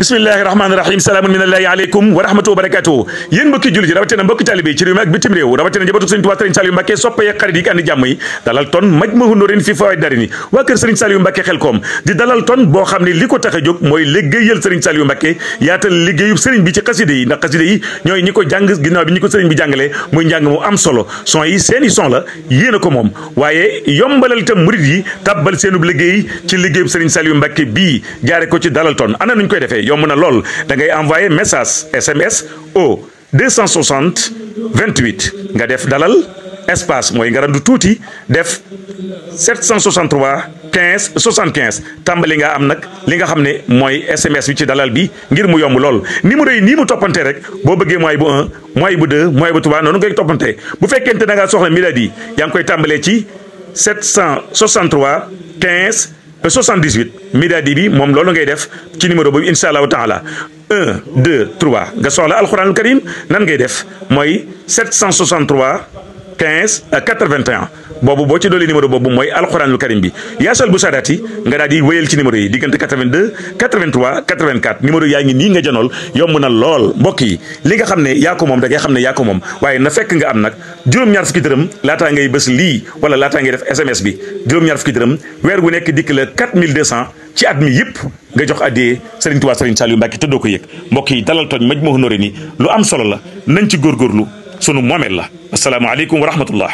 bismillahi rahmaani rahim salaamun minallahi aleykum wa rahmatullahi wa barakatuhu yéen mbokki jullit yi rawatina mbokki talibé ci réew mi ak bitim réew rawatina njabootu Serigne Touba Serigne Saliou Mbacke soppe yeeg xarit yi andi jàmm yi dalal ton Majmahun Nurayni fi fawaid darini waa kër Serigne Saliou Mbacke Xelkom di dalal ton boo xam ne li ko tax a jóg mooy liggéeyal Serigne Saliou Mbacke yaatal liggéeyub Serigne bi ci xaside yi ndax xaside yi ñooy ñi ko jàng ginnaaw bi ñi ko Serigne bi jàngalee muy njàng mu am solo son yi seeni son la yéen a ko moom waaye yombalal itam murid yi tàbbal seenub liggéey ci liggéeyub Serigne Saliou Mbacke bii jaare ko ci dalal ton ana nuñ koy defee yomb na lool da ngay envoyé message SMS au 260 28 nga def dalal espace mooy nga randu tuuti def 763 15 75 tàmbali nga am nag li nga xam ne mooy SMS bi ci dalal bi ngir mu yomb lool numéro yi nii mu toppante rek boo bëggee mooy bu 1 mooy bu 2 mooy bu 3 noonu ngay toppante bu fekkente da ngaa soxla miladi yaa ngi koy tàmbalee ci 763 15 78 midadi bi moom loolu ngay def ci numéro boobu incha allahu taala 1 2 3 nga soxla alxuraanul karim nan ngay def mooy 763 15 81 boobu boo ci doole numéro boobu mooy alxuraanul karim bi yaasal bu saadaati nga daal di wéyal ci numéro yi diggante 82 83 84 numéro yaa ngi nii nga janool yomb na lool mbokk yi li nga xam ne yaa ko moom da ngay xam ne yaa ko moom waaye na fekk nga am nag juróom-ñaar fukki dërëm laataa ngay bës lii wala laataa ngay def SMS bi juróom-ñaar fukki dërëm weer gu nekk dikk la 4200 ci at mi yëpp nga jox addee Serigne Touba Serigne Saliou Mbacke te doo ko yëg mbokk yi dalal tooñ Majmahun Nurayni lu am solo la nañ ci góorgóorlu sunu moomeel la asalaamaaleykum wa rahmatullah